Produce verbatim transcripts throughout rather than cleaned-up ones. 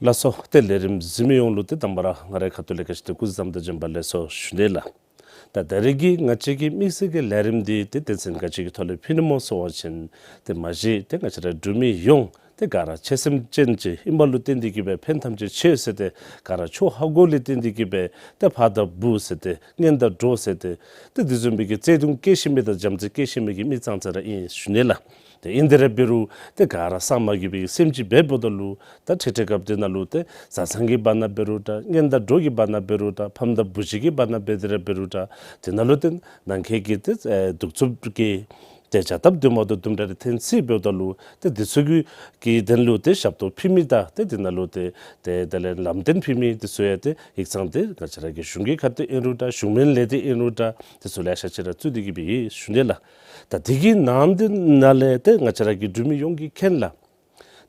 ལགས་སོ། ཏེ་ལས་རིམ་གཟིགས་མི་ཡོངས་ལུ་ཏེ་དང་པ་ར་ང་རའི་ཁ་ཐུག་ལས་ག་ཅི་ཏེ་སྐུ་གཟུགས་བཟང་དང་བྱོན་པ་ལེགས་སོ་ཞུ་ནི་ལགས། ད་ད་རེས་ཀྱི་ང་བཅས་ཀྱི་དམིགས་བསལ་གྱི་ལས་རིམ་འདི་ཏེ་དོན་ཚན་ག་ཅི་གི་ཐོག་ལས་ཕུལ་ནི་སྨོ་ཟེར་བ་ཅིན་ཏེ་མ་གཞི་ཏེ་ང་བཅས་ར་འབྲུག་མི་ཡོངས་ཏེ་ག་ར་ཆོས་སེམས་ཅན་ཅིག་ཨིནམ་ལུ་བརྟེན་ཏེ་གིས་སྦེ་ཕན་ཐམས་ཅད་ཆོས་ཟེར་ཏེ་ག་ར་ཆོས་ཧ་གོ་ལས་བརྟེན་ཏེ་གིས་སྦེ་ཏེ་ཕ་དང་བུ་ཟེར་ཏེ་གཉེན་དང་གྲོགས་ཟེར་ཏེ་ཏེ་དེ་བཟུམ་སྦེ་གི་བརྩེ་གདུང་བསྐྱེད་ཤེས་མི་དང་བྱམས་བརྩེ་བསྐྱེད་ཤེས་མི་གི་མི་ཙང་ཙ་ར་ཨིན་ཞུ་ནི་ལགས། ཏེ་ཨིན་དེ་ར་འབད་རུང་ཏེ་ག་ར་གསང་མ་གི་སྦེ་སེམས་ཅིག་འབད་འབདཝ་ད་ལུ་ད་ཁྲིག་ཁྲི་སྐབས་དེ་ནང་ལུ་ཏེ་བཟའ་ཚང་གི་བར་ན་འབད་རུང་འདྲ་གཉེན་དང་གྲོགས་ཀྱི་བར་ན་འབད་རུང་འདྲ་ཕམ་དང་བུ་གཞི་གི་བར་ན་འབད་དེ་ར་འབད་རུང་འདྲ་དེ་ནང་ལུ་ཏེ་ནང་འཁོད་ཀྱི་ཏེ་ཨེ་གདུག་རྩུབ་ཀྱི་ཏེ་བྱ་སྟབས་བདེཝ་མ་བདེཝ་དུམ་གྲ་རེ་ཐོན་སྲིད་འབདཝ་ད་ལུ་ཏེ་དེ་ཚུ་གི་གི་དོན་ལུ་ཏེ་ཞབས་ཏོག་ཕུལ་མི་དང་ཏེ་དེ་ནང་ལུ་ཏེ་ཏེ་དེ་ལས་ལམ་སྟོན་ཕུལ་མི་དེ་ཚུ་ཡང་ཏེ་ཡིག་ཚང་ཏེ་ང་བཅས་ར་གི་གཞུང་གི་ཁ་ཐུག་ཨིན་རུང་འདྲ་གཞུང་མིན་ལས་སྡེ་ཨིན་རུང་འདྲ་དེ་ཚུ་ལེ་ཤ་ཅིག་ར་བཙུགས་ཏེ་གིས་སྦེ་ཡོད་ཞུ་ནི་ལགས། ད་དེ་གི་ནང་དེ་ནང་ལས་ཏེ་ང་བཅས་ར་གི་འབྲུག་མི་ཡོངས་ཀྱིས་མཁྱེན་ལགས།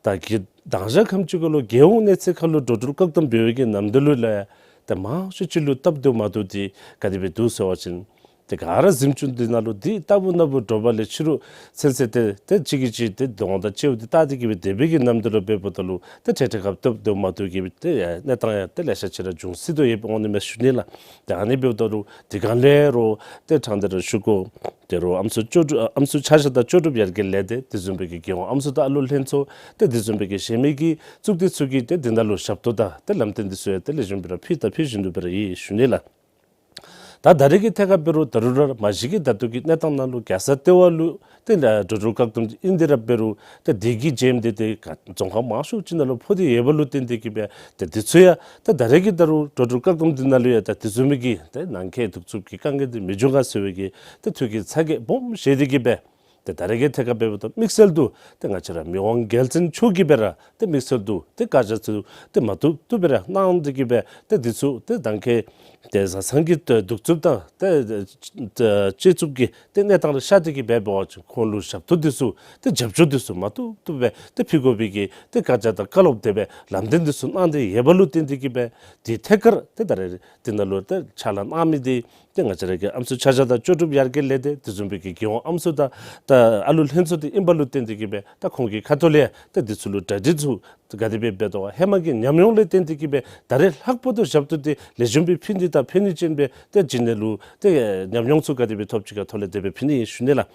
ད་གི་དང་ཞག་ཁམས་ཅིག་གུ་ལུ་རྒྱལ་ཡོངས་གནས་ཚད་ཁར་ལུ་འགྲོ་འགྲུལ་བཀག་དམ་འབད་བའི་གི་ནམ་དུས་ལུ་ལས་ཏེ་མང་ཤོས་ཅིག་ལུ་སྟབས་བདེཝ་མ་བདེཝ་འདི་ག་དེ་སྦེ་འདུག་ཟེར་བ་ཅིན་ཏེ་ག་ར་གཟིམ་ཅུང་འདི་ནང་ལུ་འདི་ལྟ་བུ་ན་བུ་འདྲོག་པ་ལས་ཕྱི་རུ་ཚུན་ཚོད་ཏེ་ཏེ་གཅིག་གིས་གཅིག་ཏེ་གདོང་དང་མཆེཝ་འདི་བལྟ་སྟེ་གིས་སྦེ་དེ་སྦེ་གི་ནམ་དུས་ལུ་འབདཝ་ད་ལུ་ཏེ་འཕྲལ་འཕྲལ་ཁར་སྟབས་བདེཝ་མ་བདེཝ་གི་ཏེ་གནས་སྟངས་ཡང་ཏེ་ལེ་ཤ་ཅིག་ར་འབྱུང་སྲིད་དོ་ཡོདཔ་འོང་ནི་མས་ཞུ་ནི་ལགས། ཏེ་ཨ་ནི་འབདཝ་ད་ལུ་དེ་སྒང་ལས་རོགས་ཏེ་དྲང་སྟེ་ར་ཞུ་དགོ། ཏེ་རོགས་ཨམ་སྲུ་ལྕོགས་གྲུབ་ཨམ་སྲུ་ཆ་བཞག་དང་ལྕོགས་གྲུབ་ཡར་རྒྱས་ལས་སྡེ་དེ་བཟུམ་སྦེ་གི་རྒྱལ་ཡོངས་ཨམ་སྲུ་དང་ཨ་ལོ་ལྷན་ཚོགས་ཏེ་དེ་བཟུམ་སྦེ་གི་གཞན་མི་གི་གཙུག་སྡེ་ཚུ་གིས་ཏེ་དེ་ནང་ལུ་ཞབས་ཏོག་དང་ཏེ་ལམ་སྟོན་དེ་ཚུ་ཡང་ཏེ་ལེགས་ཤོམ་སྦེ་ར་ཕུལ་དང་ཕུལ་བཞིན་དུ་སྦེ་ར་ཡོད་ཞུ་ནི་ལགས། ད་ད་རེས་ཀྱི་ཐད་ཁར་འབད་རུང་ད་རུང་ར་མ་གཞི་གི་ད་ལྟོ་གི་གནས་སྟངས་ནང་ལུ་རྒྱལ་ས་ལྟེ་བ་ལུ་ཏེ་འགྲོ་འགྲུལ་བཀག་དམ་ཨིན་དེ་ར་འབད་རུང་ཏེ་དེ་གི་རྗེས་འདི་ཏེ་ག་རྫོང་ཁག་མང་ཤོས་ཅིག་ནང་ལུ་ཕོག་སྟེ་ཡོདཔ་ལུ་བརྟེན་ཏེ་གིས་སྦེ་ཏེ་དེ་ཚུ་ཡང་ཏེ་ད་རེས་ཀྱི་ད་རུང་འགྲོ་འགྲུལ་བཀག་དམ་འདི་ནང་ལུ་ཡང་ཏེ་དེ་བཟུམ་མའི་གི་ཏེ་ནང་འཁོད་གདུག་རྩུབ་ཀྱི་དཀའ་ངལ་འདི་མི་འབྱུང་ག་ཟེར་བའི་གི་ཏེ་ཐུགས་ཀྱི་ཚ་གྱང་སྦོམ་བཞེས་ཏེ་གིས་སྦེ་ཏེ་ད་རེས་ཀྱི་ཐད་ཁར་འབདཝ་ད་དམིགས་བསལ་དུ་ཏེ་ང་བཅས་ར་མི་དབང་རྒྱལ་བཙུན་མཆོག་གིས་སྦེ་ར་ཏེ་དམིགས་བསལ་དུ་ཏེ་བཀའ་རྒྱ་ཚུ་ཏེ་མ་བཏུབ་བཏུབ་སྦེ་ར་གནང་སྟེ་གིས་སྦེ་ཏེ་དེ་ཚུ་ཏེ་ནང་འཁོད་ཏེ་བཟའ་ཚང་གི་ཏེ་གདུག་རྩུབ་དང་ཏེ་ཏེ་ལྕོགས་གྲུབ་ཀྱི་ཏེ་གནས་སྟངས་ར་ཤར་ཏེ་གིས་སྦེ་འབད་བ་ཅིན་ཁོང་ལུ་ཞབས་ཏོག་དེ་ཚུ་ཏེ་རྒྱབ་སྐྱོར་དེ་ཚུ་མ་བཏུབ་བཏུབ་སྦེ་ཏེ་ཕུལ་དགོ་པའི་གི་ཏེ་བཀའ་རྒྱ་དང་བཀའ་སློབ་དེ་སྦེ་ལམ་སྟོན་དེ་ཚུ་གནང་སྟེ་ཡོདཔ་ལུ་བརྟེན་ཏེ་གིས་སྦེ་དེ་ཐད་ཁར་ཏེ་ད་རེས་དེ་ནང་ལུ་ཏེ་ཕྱག་ལཱ་གནང་མི་འདི་ཏེ་ང་བཅས་ར་གི་ཨམ་སྲུ་ཆ་བཞག་དང་ལྕོགས་གྲུབ་ཡར་རྒྱས་ལས་སྡེ་དེ་བཟུམ་སྦེ་གི་རྒྱལ་ཡོངས་ཨམ་སྲུ་དང་ཏེ་ཨ་ལོ་ལྷན་ཚོགས་འདི་ཨིནམ་ལུ་བརྟེན་ཏེ་གིས་སྦེ་ད་ཁོང་གི་ཁ་ཐུག་ལས་ཏེ་དེ་ཚུ་ལུ་གྲ་སྒྲིག་ཚུ་ག་དེ་སྦེ་འབད་དོ་ཧེ་མ་གི་ཉམས་མྱོང་ལས་བརྟེན་ཏེ་གིས་སྦེ་ད་རེས་ལྷག་པར་དུ་ཞབས་ཏོག་འདི་ལེགས་ཤོམ་སྦེ་ཕུལ་ནི་དང་ཕུལ་ནི་ཅིག་སྦེ་ཏེ་རྗེས་ནས་ལུ་ཏེ་ཉམས་མྱོང་ཚུ་ག་དེ་སྦེ་ཐོབ་ཅི་ག་ཐོག་ལས་དེ་སྦེ་ཕུལ་ནི་ཨིན་ཞུ་ནི་ལགས།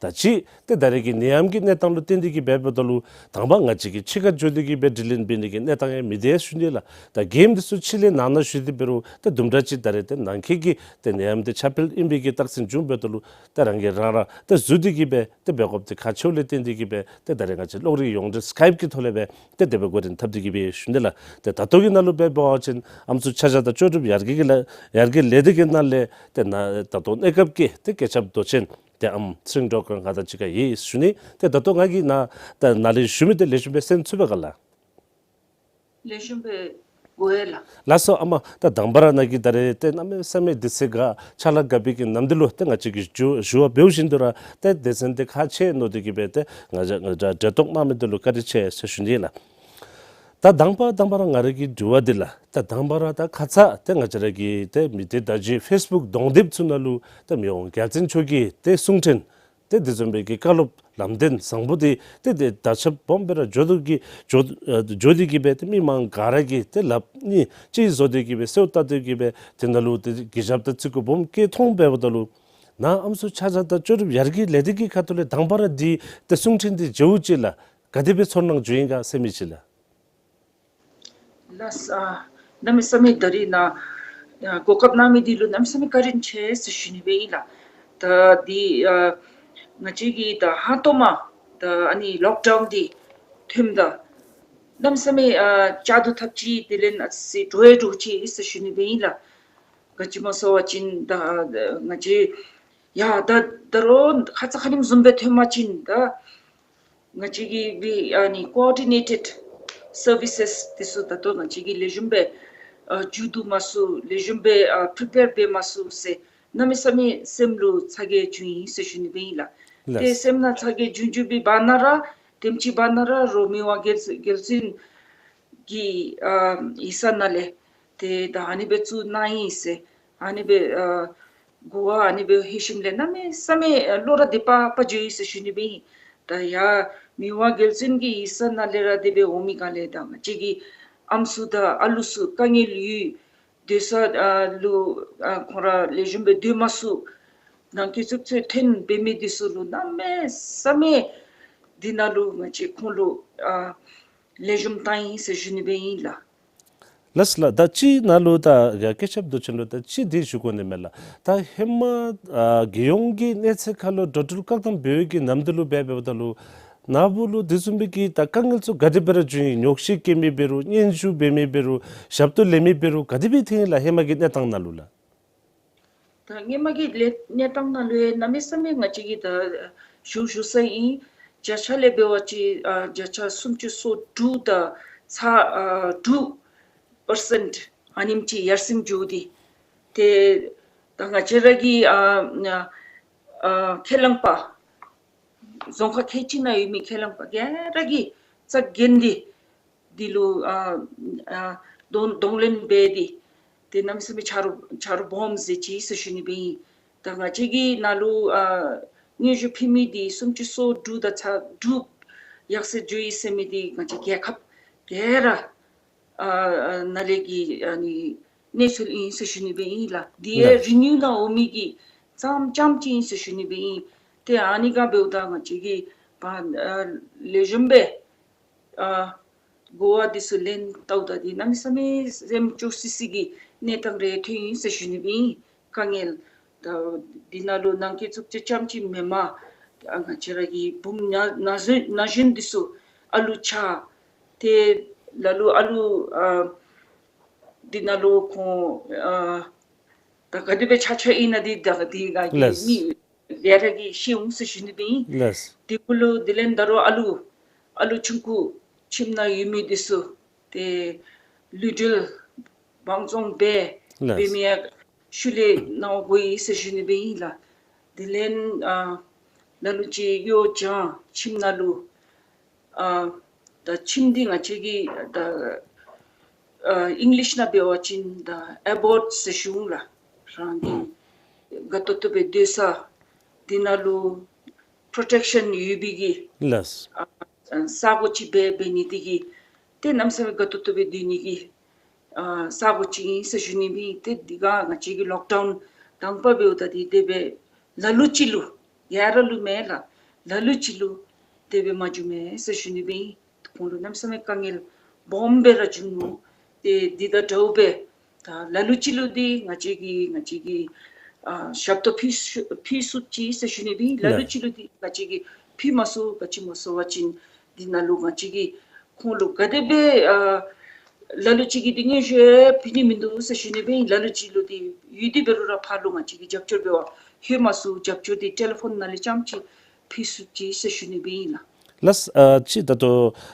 ད་ཅི་ཏེ་ད་རེས་ཀྱི་ནད་ཡམས་ཀྱི་གནས་སྟངས་ལུ་བརྟེན་ཏེ་གིས་སྦེ་འབདཝ་ད་ལུ་དང་པ་ང་བཅས་ཀྱིས་ཕྱི་ཁར་འགྱོ་སྟེ་གིས་སྦེ་དྲི་ལན་འབད་ནི་གི་གནས་སྟངས་ཡང་མེད་དེ་ཞུ་ནི་ལགས། ད་རྒྱལ་ཡུམ་འདི་ཚུ་ཕྱི་ལས་ནང་ན་བཞུགས་ཏེ་འབད་རུང་ད་དུམ་གྲ་ཅིག་ད་རེས་ཏེ་ནང་འཁོད་ཀྱི་ཏེ་ནད་ཡམས་འདི་ཁྱབ་སྤེལ་ཨིན་པའི་གི་རྟགས་མཚན་བྱུང་འབདཝ་ད་ལུ་ཏེ་རང་གིས་རང་ར་ཏེ་བཟུང་སྟེ་གིས་སྦེ་ཏེ་འབད་དགོཔ་འདི་ཁག་ཆེཝ་ལས་བརྟེན་ཏེ་གིས་སྦེ་ཏེ་ད་རེས་ང་བཅས་གློག་རིག་ཡོངས་འབྲེལ་སི་ཀེབ་ཀྱི་ཐོག་ལས་སྦེ་ཏེ་དེ་སྦེ་འགོ་འདྲེན་འཐབ་སྟེ་གིས་སྦེ་ཞུ་ནི་ལགས། ཏེ་ད་ལྟོ་གི་ནང་ལུ་འབད་བ་ཅིན་ཨམ་སྲུ་ཆ་བཞག་དང་ལྕོགས་གྲུབ་ཡར་རྒྱས་ཀྱི་ལ་ཡར་རྒྱས་ལས་སྡེ་གི་ནང་ལས་ཏེ་ན་ད་ལྟོ་གནས་སྐབས་ཀྱི་ཏེ་བཀོད་ཁྱབ་མདོ་ཆེན་ཏེ་ཨམ་ཚེ་རིང་སྒྲོལ་དཀར་ང་དང་གཅིག་ཁར་ཡོད་ཞུ་ནི། ཏེ་ད་ལྟོ་ང་གིས་ནཱ་ད་ནཱ་ལས་ཞུ་མི་འདི་ལེགས་ཤོམ་སྦེ་གསན་ཚུགས་པས་ག་ལགས། ལེགས་ཤོམ་སྦེ་གོ་ཡི་ལགས། ལགས་སོ། ཨ་མ་ད་དང་པ་ར་ནཱ་གིས་ད་རེས་ཏེ་གནམ་མེད་ས་མེད་དུས་ཚོད་དགའ་ཕྱག་ལཱ་དགའ་བའི་གི་ནམ་དུས་ལུ་ཏེ་ང་བཅས་ཀྱིས་ཞུ་ཞུ་བ་འབདཝ་བཞིན་དུ་ར་ཏེ་སྡེ་ཚན་འདི་ཁག་ཆེ་མནོ་སྟེ་གིས་སྦེ་ཏེ་ང་བཅས་ང་བཅས་འབྲེལ་གཏོགས་གནང་མི་འདི་ལུ་བཀའ་དྲིན་ཆེ་ཟེར་ཞུ་ནི་ལགས། ད་དང་པ་དང་པ་ར་ང་ར་གི་དྲི་བ་འདི་ལགས། ད་དང་པ་ར་ད་ཁ་ཙ་ཏེ་ང་བཅས་ར་གི་ཏེ་མི་སྡེ་བརྡ་བརྒྱུད་ཕེསི་བུཀ་གདོང་དེབ་ཚུ་ནང་ལུ་ཏེ་མི་དབང་རྒྱལ་བཙུན་མཆོག་གི་ཏེ་གསུང་འཕྲིན་ཏེ་དེ་བཟུམ་སྦེ་གི་བཀའ་སློབ་ལམ་སྟོན་བཟང་པོ་འདི་ཏེ་ཏེ་དར་ཁྱབ་སྦོམ་སྦེ་ར་འགྱོ་དོ་གི་འགྱོ་ཨ་འགྱོ་སྟེ་གིས་སྦེ་ཏེ་མི་མང་ག་ར་གིས་ཏེ་ལགཔ་གཉིས་གཅིག་བཟོ་སྟེ་གིས་སྦེ་གསོལཝ་བཏབ་སྟེ་གིས་སྦེ་དེ་ནང་ལུ་ཏེ་གུས་ཞབས་དང་བརྩི་བཀུར་སྦོམ་བསྐྱེད་ཐོག་འབདཝ་ད་ལུ་ནཱ་ཨམ་སྲུ་ཆ་བཞག་དང་ལྕོགས་གྲུབ་ཡར་རྒྱས་ལས་སྡེ་གི་ཁ་ཐུག་ལས་དང་པ་ར་འདི་ཏེ་གསུང་འཕྲིན་འདི་མཇལཝ་ཅིག་ལགས་ག་དེ་སྦེ་ཚོར་སྣང་བྱུང་ཡི་ག་ཟེར་མི་ཅིག་ལགས། ལགས། ཨ་གནམ་མེད་ས་མེད་ད་རིས་ནཱ་ཨ་གོ་སྐབས་གནང་མི་འདི་ལུ་གནམ་མེད་ས་མེད་བཀའ་དྲིན་ཆེ་ཟེར་ཞུ་ནི་སྦེ་ཨིན་ལགས། ད་འདི་ཨ་ང་བཅས་ཀྱིས་ད་ཧང་སྟོང་མ་ད་ཨ་ནི་ལོཀ་ཌའུན་འདི་ཐོནམ་ད་གནམ་མེད་ས་མེད་ཨ་བཅའ་སྡོད་ཐབས་ཅིག་དེ་ལས་ཨ་ཙི་འདྲོག་ཡང་འདྲོག་ཅི་ཟེར་ཞུ་ནི་སྦེ་ཨིན་ལགས། ག་ཅི་སྨོ་ཟེར་བ་ཅིན་ད་ང་བཅས་ཡ་ད་ད་རུང་ཁ་ཙ་ཁ་ཉིནམ་བཟུམ་སྦེ་ཐོན་པ་ཅིན་ད་ང་བཅས་ཀྱི་སྦེ་ཨ་ནི་ཀོ་ཨོར་ཌི་ནེ་ཊེཌ་སར་བི་སེས་དེ་ཚུ་ད་ལྟོ་ང་བཅས་ཀྱིས་ལེགས་ཤོམ་སྦེ་ཨ་མཇུག་བསྡུ་མ་ཚུགས། ལེགས་ཤོམ་སྦེ་ཨ་པི་རི་པེར་འབད་མ་ཚུགས་ཟེར་གནམ་མེད་ས་མེད་སེམས་ལུ་ཚ་གྱང་བྱུང་ཡི་ཟེར་ཞུ་ནི་སྦེ་ཨིན་ལགས། ཏེ་ལགས། སེམས་ནང་ཚ་གྱང་བྱུང་བྱུང་བའི་བར་ན་ར་དེམ་ཅིག་བར་ན་ར་རོགས་མི་དབང་རྒྱལ་རྒྱལ་བཙུན་གྱི་ཨ་ཡིག་ཚང་ནང་ལས་ཏེ་ད་ཨ་ནི་སྦེ་བཙུགས་གནང་ཡི་ཟེར་ཨ་ནི་སྦེ་ཨ་གོ་བ་ཨ་ནི་སྦེ་ལྷོད་ཞིནམ་ལས་གནམ་མེད་ས་མེད་བློ་ར་བདེ་བ་བ་འགྱོ་ཡི་ཟེར་ཞུ་ནི་སྦེ་ཨིན། ད་ཡ་མི་དབང་རྒྱལ་བཙུན་གྱི་ཡིག་ཚང་ནང་ལས་ར་དེ་སྦེ་འོང་མི་ག་ལས་ད་ང་བཅས་ཀྱི་ ཨམ་སྲུ་དང་ཨ་ལུ་ཚུ་དཀའ་ངལ་ཡོད། སྡོད་ས་ཨ་ལུ་ཨ་ཁོང་ར་ལེགས་ཤོམ་སྦེ་སྡོད་མ་ཚུགས། ནང་འཁོད་རྩུབ་སྤྱོད་ཐོན་འབད་མི་འདི་ཚུ་ལུ་གནམ་མེད་ས་མེད་འདི་ནང་ལུ་ང་བཅས་ཁོང་ལུ་ཨ་ལེགས་ཤོམ་བཏང་ཡི་ཟེར་ཞུ་ནི་སྦེ་ཨིན་ལགས། ལགས་ལགས། ད་ཅི་ནང་ལུ་ད་ཡ་སྐུ་ཞབས་རྡོ་ཆེན་ལུ་ད་ཅི་འདི་ཞུ་དགོ་ནི་མས་ལགས། ད་ཧེ་མ་ཨ་རྒྱལ་ཡོངས་ཀྱི་གནས་ཚད་ཁར་ལུ་འགྲོ་འགྲུལ་བཀག་དམ་འབད་བའི་གི་ནམ་དུས་ལུ་འབད་འབདཝ་ད་ལུ་ནཱ་བུ་ལུ་དེ་བཟུམ་མའི་གི་ད་དཀའ་ངལ་ཚུ་ག་དེ་སྦེ་ར་བྱུང་ཡི། ཉོགས་བཤད་བཀོད་མི་འབད་རུང་སྙན་ཞུ་འབད་མི་འབད་རུང་ཞབས་ཏོག་ལེན་མི་འབད་རུང་ག་དེ་སྦེ་ཐོན་ཡི་ལགས་ཧེ་མ་གི་གནས་སྟངས་ནང་ལུ་ལགས། ད་ཧེ་མ་གི་ལས་གནས་སྟངས་ནང་ལུ་ཡང་གནམ་མེད་ས་མེད་ང་བཅས་ཀྱིས་ད་ཞུ་ཞུ་ས་ཨིན། བརྒྱ་ཆ་ལས་འབད་བ་ཅིན་ཨ་བརྒྱ་ཆ་སུམ་ཅུ་སོ་དྲུག་དང་ཚག་ཨ་དྲུག་པར་སེནཊ་ཨ་ནེམ་ཅིག་ཡར་སེང་འགྱོ་སྟེ། ཏེ་ད་ང་བཅས་ར་གི་ཨ་ཨ་ཁས་བླངས་པ་རྫོང་ཁག་ཁལ་གཅིག་ནང་ཡོད་མི་ཁས་བླངས་པ་ག་ར་གིས་རྩ་འགེངས་ཏེ་འདི་ལུ་ཨ་ཨ་གདོང་གདོང་ལེན་འབད་དེ་ཏེ་གནམ་མེད་ས་མེད་ཆ་རོགས་ཆ་རོགས་སྦོམ་མཛད་ཅི་ཟེར་ཞུ་ནི་སྦེ་ཨིན། ད་ང་བཅས་ཀྱི་ནང་ལུ་ཨ་སྙན་ཞུ་ཕུལ་མི་འདི་སུམ་ཅུ་སོ་དྲུག་དང་ཚག་དྲུག་ཡར་སེང་འགྱོ་ཡི་ཟེར་མི་འདི་ང་བཅས་རྒྱལ་ཁབ་ག་ར་ཨ་ཨ་ནང་ལས་ཀྱི་ཨ་ནི་གནས་ཚུལ་ཨིན་ཟེར་ཞུ་ནི་སྦེ་ཨིན་ལགས། འདི་ཡང་རི་ནིའུ་ནང་འོང་མི་གི་ཙམ་ཙམ་ཅིག་ཨིན་ཟེར་ཞུ་ནི་སྦེ་ཨིན། ཏེ་ཨ་ནི་ག་འབདཝ་ད་ང་བཅས་ཀྱིས་ཕར་ཨ་ལེགས་ཤོམ་སྦེ་ཨ་གོ་བ་འདི་ཚུ་ལེན་བལྟཝ་ད་འདི་གནམ་མེད་ས་མེད་སེམས་སྐྱོ་སི་སི་གི་གནས་སྟངས་རེ་ཐོན་ཡི་ཟེར་ཞུ་ནི་སྦེ་ཨིན། དཀའ་ངལ་ད་འདི་ནང་ལུ་ནང་འཁོད་རྩུབ་སྤྱོད་རྐྱངམ་ཅིག་མེན་པར་ཨ་ང་བཅས་ར་གི་བུམོ་ན་ན་གཞོན་ན་གཞོན་འདི་ཚུ་ཨ་ལུ་ཆགས། ཏེ་ལ་ལུ་ཨ་ལུ་ཨ་འདི་ནང་ལུ་ཁོང་ཨ་ད་ག་དེ་སྦེ་ཆགས་ཆགསཔ་ཨིན་ན་འདི་ད་འདི་ག་གི་ལགས། མི་ག་ར་གིས་ཤེས་འོང་ཟེར་ཞུ་ནི་སྦེ་ཨིན། ལགས། དེ་གུ་ལུ་དེ་ལས་ད་རུང་ཨ་ལུ་ཨ་ལུ་ཆུང་ཀུ་ཁྱིམ་ནང་ཡོད་མི་འདི་ཚུ་ཏེ་ལུས་འབྲེལ་སྦང་བཙོང་འབད་ལགས། འབད་མི་ཡང་ཤུལ་ལས་གནང་དགོ་ཡི་ཟེར་ཞུ་ནི་སྦེ་ཨིན་ལགས། དེ་ལས་ཨ་ལ་ལུ་ཅིག་གཡོག་བྱང་ཁྱིམ་ནང་ལུ་ཨ་ད་ཁྱིམ་འདི་ང་བཅས་ཀྱིས་ད་ཨ་ཨིང་ལིཤ་ནང་འབད་བ་ཅིན་ད་ཨེ་བོརཌ་ཟེར་ཞུ་འོང་ལགས། རང་གི་དགའ་ཏོག་ཏོ་སྦེ་སྡོད་ས་འདི་ནང་ལུ་པྲོ་ཊེཀ་ཤཱན་ཡོད་པའི་གི་ལགས། ཨ་ས་གོ་ཅིག་འབད་འབད་ནི་འདི་གིས་ཏེ་གནམ་མེད་ས་མེད་དགའ་ཏོག་ཏོ་སྦེ་སྡོད་ནི་གི་ཨ་ས་གོ་ཅིག་ཨིན་ཟེར་ཞུ་ནི་སྦེ་ཨིན། ཏེ་འདི་ག་ང་བཅས་ཀྱི་ལོག་ཌའུན་དང་པ་འབདཝ་ད་འདི་དེ་སྦེ་ལ་ལུ་ཅིག་ལུ་ག་ར་ལུ་མེན་ལགས། ལ་ལུ་ཅིག་ལུ་དེ་སྦེ་མ་བྱུངམ་མས་ཟེར་ཞུ་ནི་སྦེ་ཨིན། ཁོང་ལུ་གནམ་མེད་ས་མེད་དཀའ་ངལ་སྦོམ་སྦེ་ར་བྱུང་ནུག། ཏེ་འདི་དང་འདྲཝ་སྦེ་ད་ལ་ལུ་ཅིག་ལུ་འདི་ང་བཅས་ཀྱིས་ང་བཅས་ཀྱིས་ཨ་ཞབས་ཏོག་ཕུལ་ཚུགས་ཕུལ་ཚུགས་ཅི་ཟེར་ཞུ་ནི་སྦེ་ཨིན། ལ་ལུ་ཅིག་ལུ་འདི་ང་བཅས་ཀྱིས་ཕུལ་མ་ཚུགས། ག་ཅི་སྨོ་ཟེར་བ་ཅིན་འདི་ནང་ལུ་ང་བཅས་ཀྱིས་ཁོང་ལུ་ག་དེ་སྦེ་ཨ་ལ་ལུ་ཅིག་གིས་འདི་སྙན་ཞུ་ཕུལ་ནི་མིན་འདུག་ཟེར་ཞུ་ནི་སྦེ་ཨིན། ལ་ལུ་ཅིག་ལུ་འདི་ཡོད་དེ་འབད་རུང་ར་ཕར་ལུ་ང་བཅས་ཀྱིས་རྒྱབ་སྐྱོར་འབད་བར་ལྷོད་མ་ཚུགས། རྒྱབ་སྐྱོར་འདི་ཊེ་ལི་ཕོན་ནང་ལས་རྐྱངམ་ཅིག་ཕུལ་ཚུགས་ཅི་ཟེར་ཞུ་ནི་སྦེ་ཨིན་ལགས། ལགས། ཨ་ཅི་ད་ལྟོ་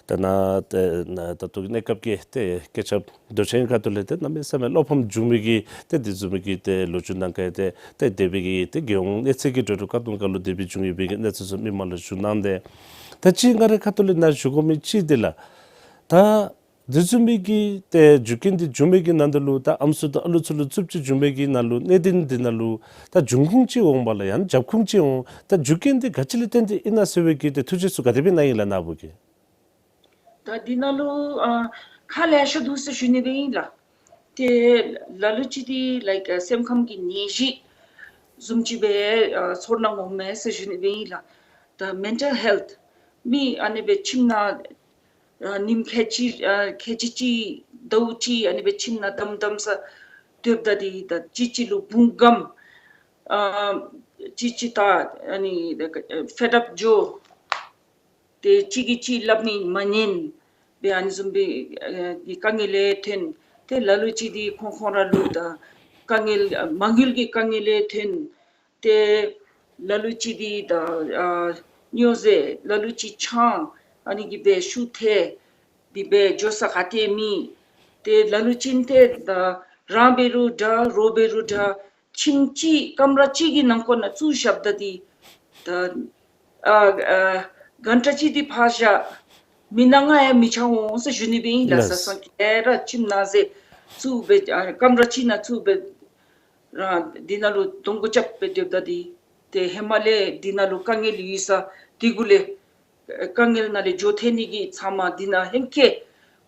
ད་ན་ཏེ་ན་ད་ལྟོ་གི་གནས་སྐབས་ཀྱི་ཏེ་སྐུ་ཞབས་རྡོ་ཆེན་ཁ་ཐུག་ལས་ཏེ་གནམ་མེད་ས་མེད་བློ་ཕམ་བྱུང་མི་གི་ཏེ་འདི་བཟུམ་མའི་གི་ཏེ་ལོ་རྒྱུས་ནང་ཁ་ཏེ་ཏེ་དེ་སྦེ་གི་ཏེ་རྒྱལ་ཡོངས་གནས་ཚད་ཀྱི་འགྲོ་འགྲུལ་བཀག་དམ་ཁར་ལུ་དེ་སྦེ་བྱུང་ཡོད་པའི་གི་གནས་ཚུལ་ཚུ་མི་མང་ལུ་ཞུ་གནང་སྟེ། ད་ཅི་ང་རའི་ཁ་ཐུག་ལས་ནཱ་ཞུ་དགོ་མི་ཅིག་འདི་ལགས། ད་དེ་བཟུམ་མའི་གི་ཏེ་རྒྱུ་རྐྱེན་འདི་བྱུང་མི་གི་ནང་དོན་ལུ་ད་ཨམ་སྲུ་དང་ཨ་ལུ་ཚུ་ལུ་རྩུབ་སྤྱོད་བྱུང་མི་གི་ནང་ལུ་གནད་དོན་འདི་ནང་ལུ་ད་འབྱུང་ཁུངས་ཅིག་འོང་པ་ལགས། ཡང་ན་རྒྱབ་ཁུངས་ཅིག་འོང་། ད་རྒྱུ་རྐྱེན་འདི་ག་ཅི་ལས་བརྟེན་ཏེ་ཨིན་ན་ཟེར་བའི་གི་ཏེ་ཐུགས་དཔྱད་ཚུ་ག་དེ་སྦེ་གནང་ཡི་ལགས་ནཱ་བུ་གིས། ད་འདི་ནང་ལུ་ཨ་ཁག་ལེ་ཤ་འདུག་ཟེར་ཞུ་ནི་སྦེ་ཨིན་ལགས། ཏེ་ལ་ལུ་ཅིག་འདི་ལའིཀ་ཨ་སེམས་ཁམས་ཀྱི་ནད་གཞི་བཟུམ་ཅིག་སྦེ་ཨ་ཚོར་སྣང་འོང་མས་ཟེར་ཞུ་ནི་སྦེ་ཨིན་ལགས། ད་མེན་ཊལ་ཧེལཐ་མི་ཨ་ནི་སྦེ་ཁྱིམ་ནང་ཨ་ཉིནམ་ཁལ་གཅིག་ཨ་ཁལ་གཅིག་གཅིག་ཟླཝ་གཅིག་ཨ་ནི་སྦེ་ཁྱིམ་ནང་དམ་དམ་ས་སྡོདཔ་ད་འདི་ད་གཅིག་གཅིག་ལུ་བུང་གམ་ཨ་གཅིག་གཅིག་ད་ཨ་ནི་ཕེཌ་ཨཔ་འགྱོ། ཏེ་གཅིག་གིས་གཅིག་སླབ་མི་མ་ཉན་སྦེ་ཨ་ནི་བཟུམ་སྦེ་ཨ་གི་དཀའ་ངལ་ལས་ཐོན། ཏེ་ལ་ལུ་ཅིག་འདི་ཁོང་ཁོང་ར་ལུ་ད་དཀའ་ངལ་མ་དངུལ་གྱི་དཀའ་ངལ་ལས་ཐོན། ཏེ་ལ་ལུ་ཅིག་འདི་ད་ཨ་སྨྱོ་རྫས་ལ་ལུ་ཅིག་ཆང་ཨ་ནི་གིས་སྦེ་ཤུགས་ཐལ། འདི་སྦེ་འགྱོ་ས་ག་ཏེ་མེད། ཏེ་ལ་ལུ་ཅིག་ཏེ་ད་རང་འབད་རུང་འདྲ་རོགས་འབད་རུང་འདྲ་ཁྱིམ་གཅིག་ཀམ་ར་གཅིག་གི་ནང་འཁོད་ནང་བཙུགས་བཞགཔ་ད་འདི་ད་ཨ་ཨ་གན་ཊ་གཅིག་འདི་ཕར་བཞག་མི་ནང་ང་ཡང་མི་ཆ་འོང་ཟེར་ཞུ་ནི་སྦེ་ཨིན་ལགས། ལགས། ས་སང་ག་ར་ཁྱིམ་ནང་ཟེར་བཙུགས་སྦེ་ཨ་ཀམ་ར་གཅིག་ནང་བཙུགས་སྦེ་རང་འདི་ནང་ལུ་གདོང་བསྒོར་རྐྱབ་སྦེ་སྡོདཔ་ད་འདི་ཏེ་ཧེ་མ་ལས་འདི་ནང་ལུ་དཀའ་ངལ་ཡོད་ས་འདི་གུ་ལས་དཀའ་ངལ་ནང་ལས་འགྱོ་ཐལ་ནི་གི་ཚབ་མ་འདི་ནང་ཧེང་སྐལ་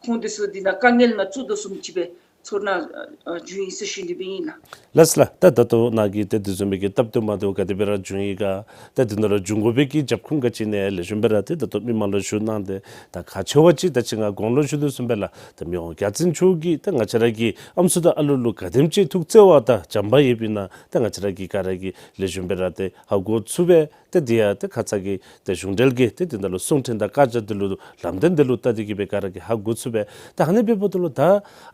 ཁོང་དེ་ཚུ་འདི་ནང་དཀའ་ངལ་ནང་བཙུགས་དོ་བཟུམ་ཅིག་སྦེ་ཚོར་སྣང་ཨ་ཨ་བྱུང་ཡི་ཟེར་ཞུ་ནི་སྦེ་ཨིན་ལགས། ལགས་ལགས། ད་ད་ལྟོ་ནཱ་གིས་ཏེ་དེ་བཟུམ་སྦེ་གི་སྟབས་བདེ་མ་བདེཝ་ག་དེ་སྦེ་ར་བྱུང་ཡི་ག། ད་དེ་ནང་ལུ་འབྱུང་དགོ་པའི་གི་རྒྱབ་ཁུངས་ག་ཅི་ཨིན་ན་ལེགས་ཤོམ་སྦེ་ར་ཏེ་ད་ལྟོ་མི་མང་ལུ་ཞུ་གནང་སྟེ། ད་ཁག་ཆེ་བ་ཅིག་ད་ཅི་ང་གོང་ལུ་ཞུ་དོ་བཟུམ་སྦེ་ལགས། ད་མི་དབང་རྒྱལ་བཙུན་མཆོག་གིས་ད་ང་བཅས་ར་གི་ཨམ་སྲུ་དང་ཨ་ལུ་ལུ་ག་དེམ་ཅིག་ཐུགས་བརྩེ་བ་དང་བྱམས་པ་ཡོདཔ་ཨིན་ན་ད་ང་བཅས་ར་གིས་ག་ར་གིས་ལེགས་ཤོམ་སྦེ་ར་ཏེ་ཧ་གོ་ཚུགས་པས། ཏེ་དེ་ཡང་ཏེ་ཁ་ཙ་གི་ཏེ་གཞུང་འབྲེལ་གྱི་ཏེ་དེ་ནང་ལུ་གསུང་འཕྲིན་དང་བཀའ་རྒྱ་དེ་ལུ་ལམ་སྟོན་དེ་ལུ་བལྟ་སྟེ་གིས་སྦེ་ག་ར་གིས་ཧ་གོ་ཚུགས་པས། ད་ཨ་ནི་འབདཝ་ད་ལུ་ད་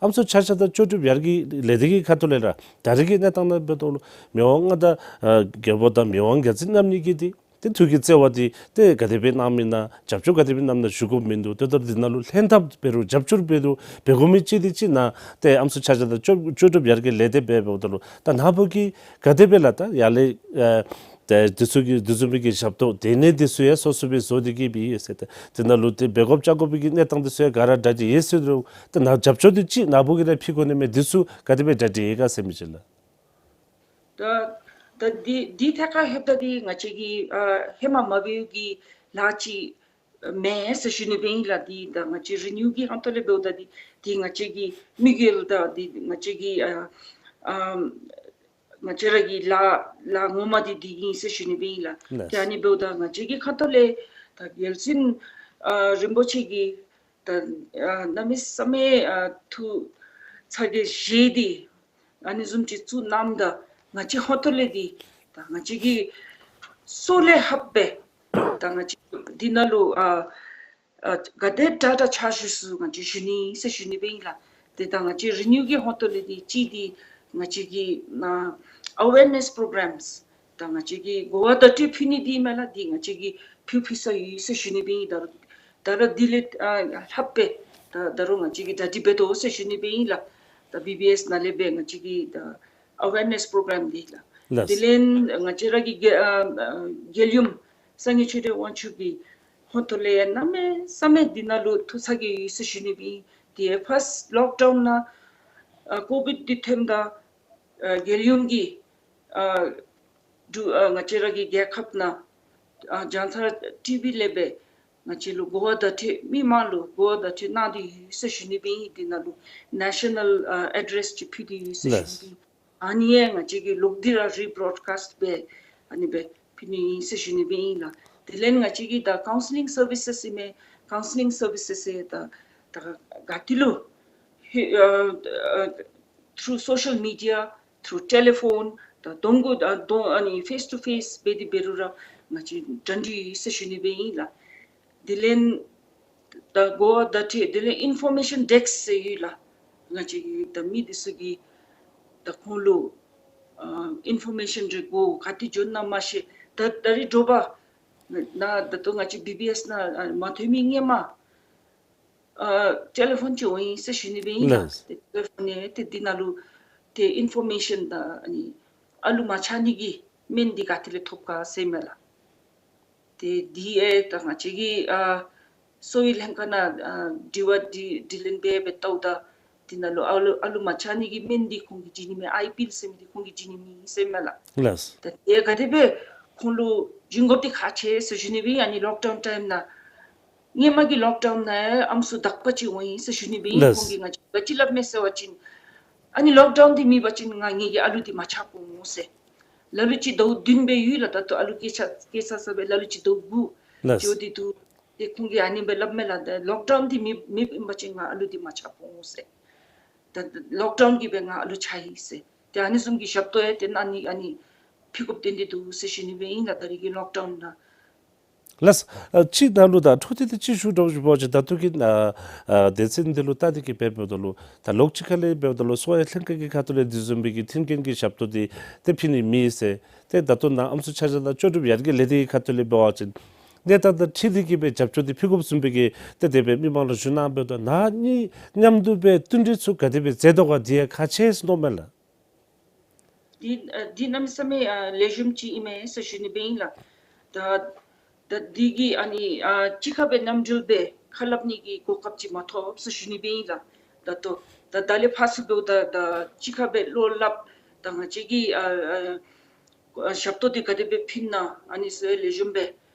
ཨམ་སྲུ་ཆ་བཞག་དང་ལྕོགས་གྲུབ་ཡར་རྒྱས་ལས་སྡེ་གི་ཁ་ཐུག་ལས་ར་ད་རེས་ཀྱི་གནས་སྟངས་ནང་འབདཝ་ད་ལུ་མི་དབང་མངའ་བདག་ཨ་རྒྱལ་པོ་དང་མི་དབང་རྒྱལ་བཙུན་རྣམ་གཉིས་ཀྱིས་ཏེ་ཏེ་ཐུགས་ཀྱི་བརྩེ་བ་དེ་ཏེ་ག་དེ་སྦེ་གནངམ་ཨིན་ན་རྒྱབ་སྐྱོར་ག་དེ་སྦེ་གནངམ་ཨིན་ན་ཞུ་དགོཔ་མིན་འདུག། ཏེ་ད་དེ་ནང་ལུ་ལྷན་ཐབས་འབད་རུང་རྒྱབ་སྐྱོར་འབད་རུང་འབད་དགོ་མི་ཅིག་དེ་ཅིག་ནཱ་ཏེ་ཨམ་སྲུ་ཆ་བཞག་དང་ལྕོགས་ལྕོགས་གྲུབ་ཡར་རྒྱས་ལས་སྡེ་འབདཝ་ད་ལུ་ད་ནཱ་བུ་གིས་ག་དེ་སྦེ་ལགས། ད་ཡར་ལས་ཨ་ཏེ་དེ་ཚུ་གི་དེ་བཟུམ་སྦེ་གི་ཞབས་ཏོག་དེ་ནི་དེ་ཚུ་ཡང་སོ་སོ་སྦེ་བཟོ་སྟེ་གིས་སྦེ་ཡོད་ཟེར། ཏེ་དེ་ནང་ལུ་ཏེ་འབད་དགོཔ་བཅའ་དགོ་པའི་གི་གནས་སྟངས་དེ་ཚུ་ཡང་ག་ར་གྲ་སྒྲིག་ཡོད་ཟེར་རུང་ཏེ་ནཱ་རྒྱབ་སྐྱོར་དེ་ཅིག་ནཱ་བུ་གིས་ར་ཕུལ་དགོ་ནི་མས། དེ་ཚུ་ག་དེ་སྦེ་གྲ་སྒྲིག་ཡོད་ག་ཟེར་མི་ཅིག་ལགས། ད་ད་འདི་འདི་ཐད་ཁར་ལྷོདཔ་ད་འདི་ང་བཅས་ཀྱིས་ཨ་ཧེ་མ་མ་འབད་བའི་གི་ལཱ་ཅིག་མེན་ཟེར་ཞུ་ནི་སྦེ་ཨིན་ལགས། འདི་ད་ང་བཅས་རི་ནིའུ་གི་ཧོངས་ཐོག་ལས་འབདཝ་ད་འདི་འདི་ང་བཅས་ཀྱི་དམིགས་ཡུལ་དང་འདི་ང་བཅས་ཀྱི་ཨ་ཨམ་ང་བཅས་ར་གི་ལཱ་ལཱ་ངོ་མ་འདི་འདི་ཨིན་ཟེར་ཞུ་ནི་སྦེ་ཨིན་ལགས། ལགས། ཏེ་ཨ་ནི་འབདཝ་ད་ང་བཅས་ཀྱི་ཁ་ཐུག་ལས་ད་རྒྱལ་བཙུན་ཨ་རིན་པོ་ཆེ་གིས་ད་ཨ་གནམ་མེད་ས་མེད་ཨ་ཐུགས་ཚ་གྱང་བཞེས་ཏེ་ཨ་ནི་བཟུམ་ཅིག་བཙུགས་གནངམ་ད་ང་བཅས་ཧོངས་ཐོག་ལས་འདི་ད་ང་བཅས་ཀྱིས་སྲོག་ལས་ལྷག་སྦེ་ད་ང་བཅས་འདི་ནང་ལུ་ཨ་ཨ་ག་དེ་དྲག་དྲག་ཕྱག་ཞུ་ཚུགས་ང་བཅས་ཞུ་ནི་ཟེར་ཞུ་ནི་སྦེ་ཨིན་ལགས། ཏེ་ད་ང་བཅས་རི་ནིའུ་གི་ཧོངས་ཐོག་ལས་འདི་གཅིག་འདི་ང་བཅས་ཀྱི་ཨ་ཨ་ཝེར་ནེས་པོརོ་གརམས་ད་ང་བཅས་ཀྱིས་གོ་བ་བརྡ་སྤྲོད་ཕུལ་ནི་འདི་མས་ལགས། འདི་ང་བཅས་ཀྱིས་ཕུལ་ཕུལ་ས་ཡོད་ཟེར་ཞུ་ནི་སྦེ་ཨིན། ད་རུང་ད་རུང་འདི་ལས་ཨ་ལྷག་སྦེ་ད་ད་རུང་ང་བཅས་ཀྱིས་གྲ་སྒྲིག་འབད་དོ་ཟེར་ཞུ་ནི་སྦེ་ཨིན་ལགས། ད་བི་བི་ཨེསི་ནང་ལས་སྦེ་ང་བཅས་ཀྱིས་ད་ཨ་ཝེར་ནེས་པོརོ་གརམ་འདི་ལགས། ལགས། དེ་ལས་ང་བཅས་ར་གི་རྒྱལ་ཨ་ཨ་རྒྱལ་ཡུམ་སངས་རྒྱས་ཆོས་སྒྲོན་དབང་ཕྱུག་གི་ཧོངས་ཐོག་ལས་གནམ་མེད་ས་མེད་འདི་ནང་ལུ་ཐུགས་ཚ་གྱང་ཡོད་ཟེར་ཞུ་ནི་སྦེ་ཨིན། ཏེ་ཕརསཊ་ལོག་ཌའུན་ནང་ཨ་ཀོ་བིཌ་འདི་ཐོནམ་ད་ཨ་རྒྱལ་ཡུམ་གྱིས་ཨ་འབྲུག་ཨ་ང་བཅས་ར་གི་རྒྱལ་ཁབ་ནང་ཨ་རྒྱང་བསྒྲགས་ཊི་ཝི་ལས་སྦེ་ང་བཅས་ལུ་གོ་བ་བརྡ་སྤྲོད་མི་མང་ལུ་གོ་བ་བརྡ་སྤྲོད་གནང་སྟེ་ཡོད་ཟེར་ཞུ་ནི་སྦེ་ཨིན། འདི་ནང་ལུ་ནེ་ཤ་ནཱལ་ཨ་ཨེ་ཌེསི་ཅིག་ཕུལ་ཏེ་ཡོད་ཟེར་ཞུ་ནི་སྦེ་ཨིན། ལགས། ཨ་ནི་ཡང་ང་བཅས་ཀྱིས་ལོག་སྟེ་ར་རི་བོརོཌ་ཀཱསཊ་སྦེ་ཨ་ནི་སྦེ་ཕུལ་ནི་ཨིན་ཟེར་ཞུ་ནི་སྦེ་ཨིན་ལགས། དེ་ལས་ང་བཅས་ཀྱི་ད་ཀའུན་སི་ལིང་སར་བི་སེས་ཨིན་མས། ཀའུན་སི་ལིང་སར་བི་སེས་ཟེར་ད་ད་ག་ཏེ་ལུ་ཧེ་ཨ་ཨ་through social media, through telephone, ད་གདོང་གུ་ཨ་གདོང་ཨ་ནི་ཕེསི་ཊུ་ཕེསི་འབད་དེ་འབད་རུང་ར་ང་བཅས་གྲ་སྒྲིག་ཡོད་ཟེར་ཞུ་ནི་སྦེ་ཨིན་ལགས། དེ་ལས་ད་གོ་བ་བརྡ་སྤྲོད་དེ་ལས་ཨིན་ཕོར་མེ་ཤཱན་ཌེསྐ་ཟེར་ཡོད་ལགས། ང་བཅས་ཀྱི་ད་མི་འདི་ཚུ་གིས་ད་ཁོང་ལུ་ཨ་ཨིན་ཕོར་མེ་ཤཱན་རེ་དགོ་ག་ཏེ་འགྱོ་ན་མ་ཤེས། ད་ད་རིས་དྲོ་པ་ནཱ་ད་ལྟོ་ང་བཅས་བི་བི་ཨེསི་ནང་ཨ་མ་ཐོན་མི་སྔོན་མ་ཨ་ཊེ་ལི་ཕོན་ཅིག་འོང་ཡི་ཟེར་ཞུ་ནི་སྦེ་ཨིན་ལགས། ལགས། ཏེ་ཊེ་ལི་ཕོན་ནང་ཏེ་འདི་ནང་ལུ་ཏེ་ཨིན་ཕོར་མེ་ཤཱན་དང་ཨ་ནི་ཨ་ལུ་མ་ཆགས་ནི་གི་སྨན་འདི་ག་ཏེ་ལས་ཐོབ་ག་ཟེར་མས་ལགས། ཏེ་འདི་ཨེ་ད་ང་བཅས་ཀྱི་ཨ་གསོ་བའི་ལྷན་ཁག་ནང་ཨ་དྲི་བ་འདི་དྲིས་ལན་འབད་འབད་བལྟཝ་ད་འདི་ནང་ལུ་ཨ་ལུ་ཨ་ལུ་མ་ཆགས་ནི་གི་སྨན་འདི་ཁོང་གིས་བྱིན་ནི་མེད། ཨའི་པིལ་ཟེར་མི་འདི་ཁོང་གིས་བྱིན་ནི་མེད་ཟེར་མས་ལགས། ལགས། ད་ཏེ་ག་དེ་སྦེ་ཁོང་ལུ་བྱིན་དགོཔ་འདི་ཁག་ཆེ་ཟེར་ཞུ་ནི་སྦེ་ཨིན། ཨ་ནི་ལོག་ཌའུན་ཊའིམ་ནང་སྔོན་མ་གི་ལོག་ཌའུན་ནང་ཨམ་སྲུ་དག་པ་ཅིག་འོང་ཡི་ཟེར་ཞུ་ནི་སྦེ་ཨིན། ལགས། ཁོང་གིས་ང་བཅས་ག་ཅི་སླབ་མས་ཟེར་བ་ཅིན་ཨ་ནི་ལོག་ཌའུན་འདི་མེད་པ་ཅིན་ང་ངེ་གི་ཨ་ལུ་འདི་མ་ཆགས་འོང་ཟེར། ལ་ལུ་ཅིག་ཟླཝ་བདུན་སྦེ་ཡོད་ལགས། ད་ལྟོ་ཨ་ལུ་སྐྱེས་ཚར་སྐྱེས་ཚར་ཚར་སྦེ་ལ་ལུ་ཅིག་ཟླཝ་དགུ་ལགས། འགྱོ་སྟེ་འདུག། ཏེ་ཁོང་གིས་ཨ་ནི་སྦེ་སླབ་མས་ལགས། ད་ལོག་ཌའུན་འདི་མེད་མེད་པ་ཅིན་ང་ཨ་ལུ་འདི་མ་ཆགས་འོང་ཟེར། ད་ལོག་ཌའུན་གྱིས་སྦེ་ང་ཨ་ལུ་ཆགས་ཡི་ཟེར། ཏེ་ཨ་ནི་བཟུམ་གྱི་ཞབས་ཏོག་ཡང་ཏེ་གནང་ནི་ཨ་ནི་ཕུལ་དགོཔ་ཏན་ཏན་འདུག་ཟེར་ཞུ་ནི་སྦེ་ཨིན་ལགས། ད་རིས་ཀྱི་ལོག་ཌའུན་ནང་ལགས། ཨ་གཅིག་ནཱ་ལུ་ད་འཕྲོ་མཐུད་དེ་གཅིག་ཞུ་དྲག་ཞུ་བ་ཅིན་ད་ལྟོ་གི་ཨ་ཨ་སྡེ་ཚན་འདི་ལུ་ལྟ་སྟེ་གིས་འབད་འབདཝ་ད་ལུ་ད་ལོགས་ཅིག་ཁ་ལས་འབདཝ་ད་ལུ་གསོ་བའི་ལྷན་ཁག་གི་ཁ་ཐུག་ལས་དེ་བཟུམ་སྦེ་གི་མཐུན་རྐྱེན་གྱི་ཞབས་ཏོག་འདི་ཏེ་ཕུལ་ནི་མེད་ཟེར། ཏེ་ད་ལྟོ་ནཱ་ཨམ་སྲུ་ཆ་བཞག་དང་ལྕོགས་གྲུབ་ཡར་རྒྱས་ལས་སྡེ་གི་ཁ་ཐུག་ལས་འབད་བ་ཅིན་གནས་སྟངས་དང་འཁྲིལ་ཏེ་གིས་སྦེ་རྒྱབ་སྐྱོར་འདི་ཕུལ་དགོཔ་བཟུམ་སྦེ་གི་ཏེ་དེ་སྦེ་མི་མང་ལུ་ཞུ་གནང་འབདཝ་ད་ནཱ་གཉིས་མཉམ་དུ་སྦེ་བསྟུན་གྲོས་ཚུ་ག་དེ་སྦེ་མཛད་དོ་ག་འདི་ཡང་ཁག་ཆེ་ཟེར་མནོཝ་མས་ལགས། འདི་ཨ་འདི་གནམ་མེད་ས་མེད་ཨ་ལེགས་ཤོམ་ཅིག་ཨིན་མས་ཟེར་ཞུ་ནི་སྦེ་ཨིན་ལགས། ད་ད་འདི་གིས་ཨ་ནི་ཨ་གཅིག་ཁར་སྦེ་མཉམ་འབྲེལ་སྦེ་ཁ་སླབ་ནི་གི་གོ་སྐབས་ཅིག་མ་ཐོབ་ཟེར་ཞུ་ནི་སྦེ་ཨིན་ལགས། ད་ལྟོ་ད་ད་ལས་ཕར་ཚུར་འབདཝ་ད་ད་གཅིག་ཁར་སྦེ་བློ་སླབ་ད་ང་བཅས་ཀྱི་ཨ་ཨ་ཨ་ཞབས་ཏོག་འདི་ག་དེ་སྦེ་ཕུལ་ན་ཨ་ནི་ཚུ་ལེགས་ཤོམ་སྦེ་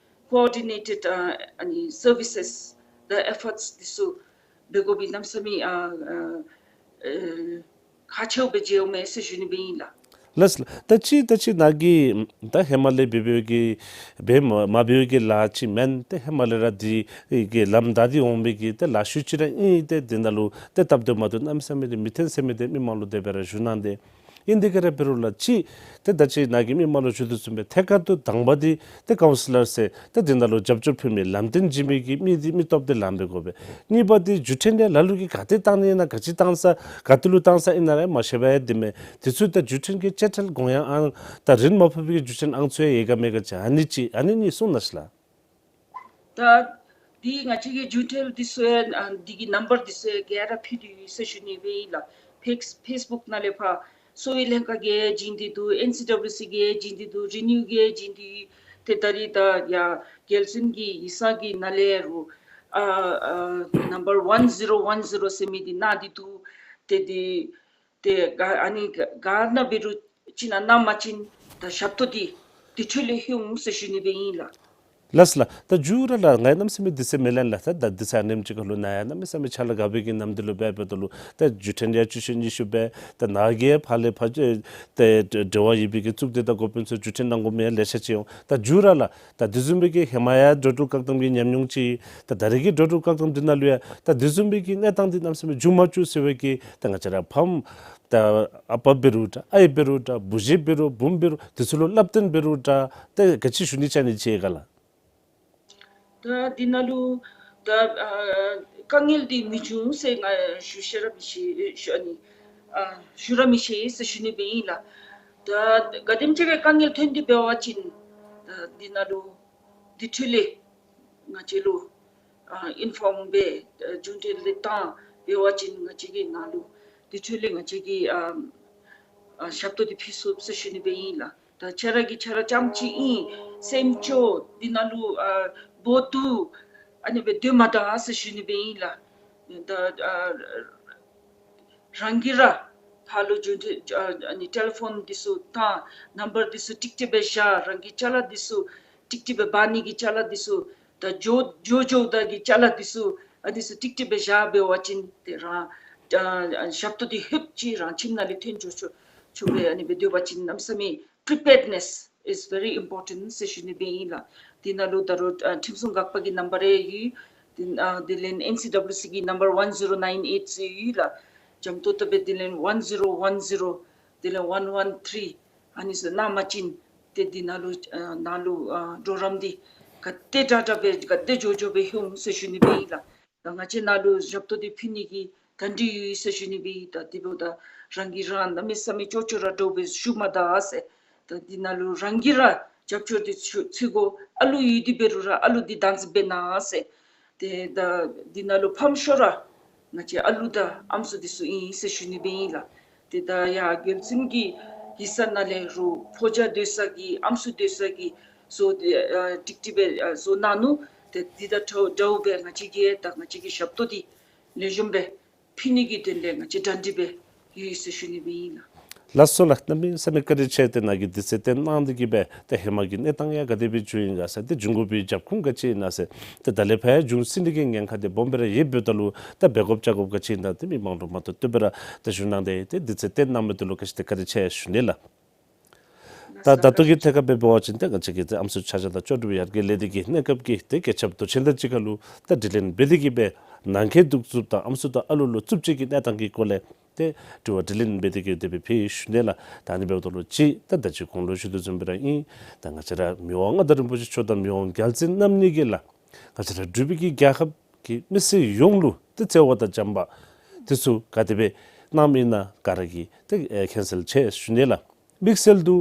ཀོ་ཨོར་ཌི་ནེ་ཊེཌ་ཨ་ཨ་ནི་སར་བི་སེས་དང་ཨེ་ཕོརཊསི་འདི་ཚུ་ འབད་དགོ་པའི་གནམ་མེད་ས་མེད་ཨ་ཨ་ཨ་ཁག་ཆེཝ་སྦེ་མཇལཝ་མས་ཟེར་ཞུ་ནི་སྦེ་ཨིན་ལགས། ལགས་ལགས། ད་ཅི་ད་ཅི་ནཱ་གིས་ད་ཧེ་མ་ལས་འབད་འབདཝ་གི་འབད་མ་མ་འབད་བའི་གི་ལཱ་ཅིག་མེན། ཏེ་ཧེ་མ་ལས་ར་འདི་གི་ལམ་བདའ་སྟེ་འོང་མི་གི་ཏེ་ལཱ་ཤུལ་ཅིག་ར་ཨིན། ཏེ་འདི་ནང་ལུ་ཏེ་སྟབས་བདེཝ་མ་བདེཝ་གནམ་མེད་ས་མེད་འདི་མི་འཐོན་ཟེར་མི་འདི་མི་མང་ལུ་དེ་སྦེ་ར་ཞུ་གནང་སྟེ། ཨིན་དེ་ག་ར་འབད་རུང་ལགས་ཅི་ཏེ་ད་ཅི་ནཱ་གིས་མི་མང་ལུ་ཞུ་དོ་བཟུམ་སྦེ་ཐད་ཀར་དུ་དང་པ་འདི་ཏེ་ཀའུན་སི་ལར་ཟེར་ཏེ་འདི་ནང་ལུ་རྒྱབ་སྐྱོར་ཕུལ་མི་ལམ་སྟོན་བྱིན་མི་གི་མི་འདི་མི་སྟོབས་འདི་ལངམ་སྦེ་དགོ་པས། གཉིས་པ་འདི་བརྒྱུད་འཕྲིན་འདི་ལ་ལུ་གིས་ག་ཏེ་བཏང་ནི་ཨིན་ན་ག་ཅི་བཏང་ས་ག་ཏེ་ལུ་བཏང་ས་ཨིན་ན་ར་མ་ཤེས་པར་ཡང་འདི་མས། དེ་ཚུ་ད་བརྒྱུད་འཕྲིན་གྱི་དཔྱ་ཁྲལ་དགོངས་ཡངས་ཨང་དང་རིན་མ་ཕོག་པའི་བརྒྱུད་འཕྲིན་ཨང་ཚུ་ཡང་ཡོད་ག་མེད་ག་ཅིག་ཨ་ནི་ཅིག་ཨ་ནི་གཉིས་གསུང་གནང་ཤིག་ལགས། ད་འདི་ང་བཅས་ཀྱི་བརྒྱུད་འཕྲིན་འདི་ཚུ་ཡང་ཨ་འདི་གི་ནམ་བར་འདི་ཚུ་ཡང་ག་ར་ཕུལ་ཏེ་ཡོད་ཟེར་ཞུ་ནི་སྦེ་ཨིན་ལགས། ཕེསི་ཕེསི་བུཀ་ནང་ལས་ཕར་གསོ་བའི་ལྷན་ཁག་གིས་བྱིན་ཏེ་འདུག། ཨེན་སི་ཌབ་ལིའུ་སི་གིས་བྱིན་ཏེ་འདུག། རི་ནིའུ་གིས་བྱིན་ཏེ་ཡོད། ཏེ་ད་རིས་ད་ཡར་རྒྱལ་བཙུན་གྱི་ཡིག་ཚང་གི་ནང་ལས་རུང་ཨ་ཨ་ནམ་བར་ཝན་ཛི་རོ་ཝན་ཛི་རོ་ཟེར་མི་འདི་གནང་སྟེ་འདུག། ཏེ་འདི་ཏེ་ག་ཨ་ནི་ག་ག་ནང་འབད་རུང་ཅིག་ནང་གནང་པ་ཅིན་ད་ཞབས་ཏོག་འདི་དེ་འཕྲོ་ལས་ལྷོད་འོང་ཟེར་ཞུ་ནི་སྦེ་ཨིན་ལགས། ལགས་ལགས། ད་མཇུག་ར་ལགས་ང་གནམ་མེད་ས་མེད་དུས་ཚོད་མི་ལེན་ལགས། ད་ད་དུས་ཚོད་ཨ་ནེམ་ཅིག་ཁར་ལུ་ནཱ་ཡང་གནམ་མེད་ས་མེད་ཕྱག་ལཱ་དཀའ་བའི་གི་ནམ་དུས་ལུ་འབད་འབདཝ་ད་ལུ་ད་བརྒྱུད་འཕྲིན་ཡང་བཅུ་ཤུ་ཉི་ཤུ་འབད། ད་ནཱ་གིས་ཕར་ལས་ཕར་ཏེ་འབྲེལ་བ་ཡོད་པའི་གི་གཙུག་སྡེ་དང་འགོ་དཔོན་ཚུ་བརྒྱུད་འཕྲིན་གནང་དགོ་མི་ཡང་ལེ་ཤ་ཅིག་འོང་། ད་མཇུག་ར་ལགས་ད་དེ་བཟུམ་སྦེ་གི་ཧེ་མ་ཡང་འགྲོ་འགྲུལ་བཀག་དམ་གྱི་ཉམས་མྱོང་ཅིག་ད་ད་རིས་ཀྱི་འགྲོ་འགྲུལ་བཀག་དམ་འདི་ནང་ལུ་ཡང་ད་དེ་བཟུམ་སྦེ་གི་གནས་སྟངས་འདི་གནམ་མེད་ས་མེད་འབྱུང་མ་བཅུག་ཟེར་བའི་གི་ད་ང་བཅས་ར་ཕམ་ད་ཨ་པ་འབད་རུང་འདྲ་ཨའི་འབད་རུང་འདྲ་བུ་གཞི་འབད་རུང་བུམོ་འབད་རུང་དེ་ཚུ་ལུ་བསླབ་སྟོན་འབད་རུང་འདྲ་ཏེ་ག་ཅི་ཞུ་ནི་ཅིག་ཨ་ནི་ཅིག་ག་ལགས། ད་འདི་ནང་ལུ་ད་ཨ་དཀའ་ངལ་འདི་མི་འབྱུང་ཟེར་ང་ཞུ་ཤེས་ར་མི་ཤེས་ཞུ་ཨ་ནི་ཨ་ཞུ་ར་མི་ཤེས་ཟེར་ཞུ་ནི་སྦེ་ཨིན་ལགས། ད་ག་དེམ་ཅིག་སྦེ་དཀའ་ངལ་ཐོན་ཏེ་འབད་བ་ཅིན་ད་འདི་ནང་ལུ་དེ་འཕྲོ་ལས་ང་བཅས་ལུ་ཨ་ཨིན་ཕོམ་འབད་ཨ་རྒྱུན་འབྲེལ་ལས་བཏང་འབད་བ་ཅིན་ང་བཅས་ཀྱིས་ནཱ་ལུ་དེ་འཕྲོ་ལས་ང་བཅས་ཀྱིས་ཨ་ཨ་ཞབས་ཏོག་འདི་ཕུལ་ཚུགས་ཟེར་ཞུ་ནི་སྦེ་ཨིན་ལགས། ད་ཁྱེད་ར་གིས་ཁྱེད་ར་རྐྱངམ་ཅིག་ཨིན་སེམས་སྐྱོ་འདི་ནང་ལུ་ཨ་སྦོ་ཏོ་ཨ་ནི་སྦེ་སྡོད་མ་ད་ཟེར་ཞུ་ནི་སྦེ་ཨིན་ལགས། ད་ཨ་རང་གིས་ར་ཕར་ལུ་རྒྱུན་འབྲེལ་ཨ་ནི་ཊེ་ལི་ཕོན་འདི་ཚུ་དང་ནམ་བར་འདི་ཚུ་ཀྲིག་ཀྲི་སྦེ་བཞག། རང་གི་ཅ་ལ་འདི་ཚུ་ཀྲིག་ཀྲི་སྦེ་འབག་ནི་གི་ཅ་ལ་འདི་ཚུ་ད་འགྱོ་འགྱོ་འགྱོཝ་ད་གི་ཅ་ལ་འདི་ཚུ་ཨ་འདི་ཚུ་ཀྲིག་ཀྲི་སྦེ་བཞག་འབད་བ་ཅིན་ཏེ་རང་ཨ་ཞབས་ཏོག་འདི་ལྷོདཔ་ཅིག་རང་ཁྱིམ་ནང་ལས་ཐོན་འགྱོ་ཆོག་ཆོག་པའི་ཨ་ནི་སྦེ་སྡོད་པ་ཅིན་གནམ་མེད་ས་མེད་preparedness is very important ཟེར་ཞུ་ནི་སྦེ་ཨིན་ལགས། འདི་ནང་ལུ་ད་རུང་ཨ་ཁྲིམས་སྲུང་འགག་པ་གི་ནམ་བར་ཡང་ཡོད། འདི་ཨ་འདི་ལས་ཨེན་སི་ཌབ་ལིའུ་སི་གི་ནམ་བར་ཝན་ཛི་རོ་ནའིན་ཨེཊ་ཡོད་ལགས། འཇམ་ཏོག་ཏོ་སྦེ་འདི་ལས་ཝན་ཛི་རོ་ཝན་ཛི་རོ་འདི་ལས་ཝན་ཝན་ཐི་རི་ཨ་ནི་ཚུ་གནང་པ་ཅིན་ཏེ་འདི་ནང་ལུ་ཨ་ནང་ལུ་ཨ་གྲོགས་རམ་འདི་ག་དེ་དྲག་དྲག་སྦེ་ག་དེ་མགྱོགས་མགྱོགས་སྦེ་ལྷོད་འོང་ཟེར་ཞུ་ནི་སྦེ་ཨིན་ལགས། ད་ང་བཅས་ནཱ་ལུ་ཞབས་ཏོག་འདི་ཕུལ་ནི་གི་གྲ་སྒྲིག་ཡོད་ཟེར་ཞུ་ནི་སྦེ་ཨིན། ད་དེ་འབདཝ་ད་རང་གིས་རང་གནམ་མེད་ས་མེད་ཅོག་ཅོག་ར་འདྲོག་སྦེ་བཞུགས་མ་ད་ཟེར། ད་འདི་ནང་ལུ་རང་གིས་ར་རྒྱབ་སྐྱོར་འདི་ཚུ་ཚུད་དགོ། ཨ་ལུ་ཡོད་དེ་འབད་རུང་ར་ཨ་ལུ་འདི་བདག་འཛིན་འབད་གནང་ཟེར། ཏེ་ད་འདི་ནང་ལུ་ཕམ་ཤོས་ར་ང་བཅས་ཨ་ལུ་དང་ཨམ་སྲུ་འདི་ཚུ་ཨིན་ཟེར་ཞུ་ནི་སྦེ་ཨིན་ལགས། ཏེ་ད་ཡར་རྒྱལ་བཙུན་གྱི་ཡིག་ཚང་ནང་ལས་རུང་ཕོ་རྒྱས་སྡོད་ས་གི་ཨམ་སྲུ་སྡོད་ས་གི་བཟོ་ཨ་ཀྲིག་ཀྲི་སྦེ་ཨ་བཟོ་གནང་ནུག། ཏེ་འདི་དང་འདྲཝ་འདྲཝ་སྦེ་ང་བཅས་ཀྱིས་ད་ང་བཅས་ཀྱི་ཞབས་ཏོག་འདི་ལེགས་ཤོམ་སྦེ་ཕུལ་ནི་གི་དོན་ལས་ང་བཅས་གྲ་སྒྲིག་སྦེ་ཡོད་ཟེར་ཞུ་ནི་སྦེ་ཨིན་ལགས། ལགས་སོ་ལགས། གནམ་མེད་ས་མེད་བཀའ་དྲིན་ཆེ། ཏེ་ནཱ་གིས་དུས་ཚོད་བཏོན་གནང་སྟེ་གིས་སྦེ་ཏེ་ཧེ་མ་གི་གནས་སྟངས་ཡང་ག་དེ་སྦེ་བྱུང་ཡི་ག་ཟེར་ཏེ་འབྱུང་དགོ་པའི་རྒྱབ་ཁུངས་ག་ཅི་ཨིན་ན་ཟེར་ཏེ་ད་ལས་ཕར་ཡང་འབྱུང་སྲིད་ནི་གི་ཉེན་ཁ་འདི་སྦོམ་སྦེ་ར་ཡོདཔ་ད་ལུ་ད་འབད་དགོཔ་བྱ་དགོཔ་ག་ཅི་ཨིན་ན་ཏེ་མི་མང་ལུ་མ་ཏོག་ཏོ་སྦེ་ར་ཏེ་ཞུ་གནང་སྟེ་ཏེ་དུས་ཚོད་བཏོན་གནང་མི་འདི་ལུ་ག་ཅི་ཏེ་བཀའ་དྲིན་ཆེ་ཞུ་ནི་ལགས། ད་ད་ལྟོ་གི་ཐད་ཁར་འབད་བ་ཅིན་ཏེ་ང་བཅས་ཀྱི་ཏེ་ཨམ་སྲུ་ཆ་བཞག་དང་ལྕོགས་གྲུབ་ཡར་རྒྱས་ལས་སྡེ་གི་གནས་སྐབས་ཀྱི་ཏེ་རྒྱལ་ཁབ་མདོ་ཆེན་དང་གཅིག་ཁར་ལུ་ད་དྲི་ལན་འབད་དེ་གིས་སྦེ་ནང་འཁོད་གདུག་རྩུབ་དང་ཨམ་སྲུ་དང་ཨ་ལུ་ལུ་རྩུབ་སྤྱོད་ཀྱི་གནས་སྟངས་ཀྱི་སྐོར་ལས་ཏེ་དྲི་བ་དྲིས་ལན་འབད་དེ་གིས་དེ་སྦེ་ཕུལ་ཞུ་ནི་ལགས། ད་ཨ་ནི་འབདཝ་ད་ལུ་ཅིག་ད་ད་ཅི་གོང་ལུ་ཞུ་དོ་བཟུམ་སྦེ་ར་ཨིན། ད་ང་བཅས་ར་མི་དབང་མངའ་བདག་རིན་པོ་ཆེ་མཆོག་དང་མི་དབང་རྒྱལ་བཙུན་རྣམ་གཉིས་ཀྱིས་ལགས་ང་བཅས་ར་འབྲུག་པའི་གི་རྒྱལ་ཁབ་ཀྱི་མི་སེར་ཡོངས་ལུ་ཏེ་བརྩེ་བ་དང་བྱམས་པ་འདི་ཚུ་ག་དེ་སྦེ་གནངམ་ཨིན་ན་ག་ར་གིས་ཏེ་ཨེ་མཁྱེན་གསལ་ཆེ་ཞུ་ནི་ལགས། དམིགས་བསལ་དུ་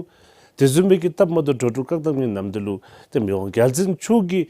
དེ་བཟུམ་མའི་གི་སྟབས་མ་བདེཝ་འགྲོ་འགྲུལ་བཀག་དམ་གྱི་ནམ་དུས་ལུ་ཏེ་མི་དབང་རྒྱལ་བཙུན་མཆོག་གིས་